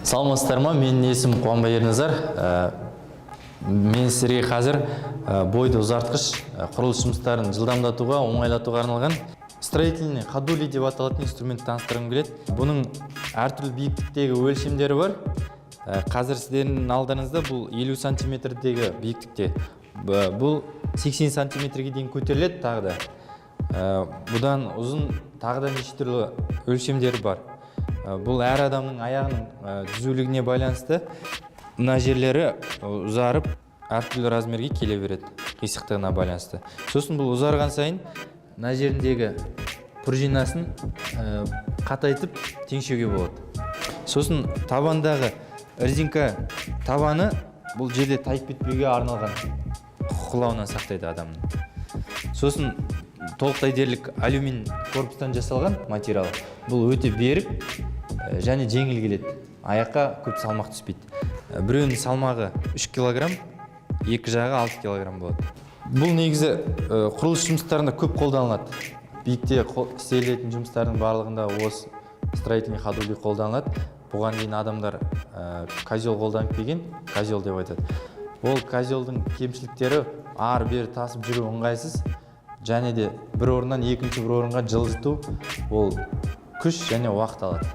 Саламатсыздар ма? Менің есімім Қуанбай Ерназар. Мен сіздерге қазір бойды ұзартқыш, құрылыс жұмыстарын жылдамдатуға, оңайлатуға арналған строительный ходули деп аталатын инструментті таныстырғым келеді. Бұның әртүрлі биіктіктегі өлшемдері бар. Қазір сіздердің алдарыңызда бұл 50 сантиметрдегі биіктікте. Бұл 80 сантиметрге дейін көтеріледі тағы да. Бұдан ұзын тағы да неше түрлі өлшемдері бар. Бұл әр адамның аяғының түзулігіне байланысты мына жерлері ұзарып, әртүрлі размерге келе береді, қисықтығына байланысты. Сосын бұл ұзарған сайын мына жеріндегі пружинасын қатайтып теңшеуге болады. Сосын табандағы резинка табаны бұл жерде тайып кетпеуге арналған, құлауынан сақтайды адамның. Сосын толықтай дерлік алюмин корпустан жасалған материал. Бұл өте берік және жеңіл келеді, аяққа көп салмақ түспейді. Біреуінің салмағы 3 килограмм, екі жағы 6 килограмм болады. Бұл негізі құрылыс жұмыстарында көп қолданылады. Биікте істелетін жұмыстардың барлығында осы строительный ходули қолданылады. Бұған дейін адамдар козел қолданып келген, козел деп айтады. Ол козелдің кемшіліктері: ары бері тасып жүру ыңғайсыз және де бір орыннан екінші бір орынға жылжыту ол күш және уақыт алады.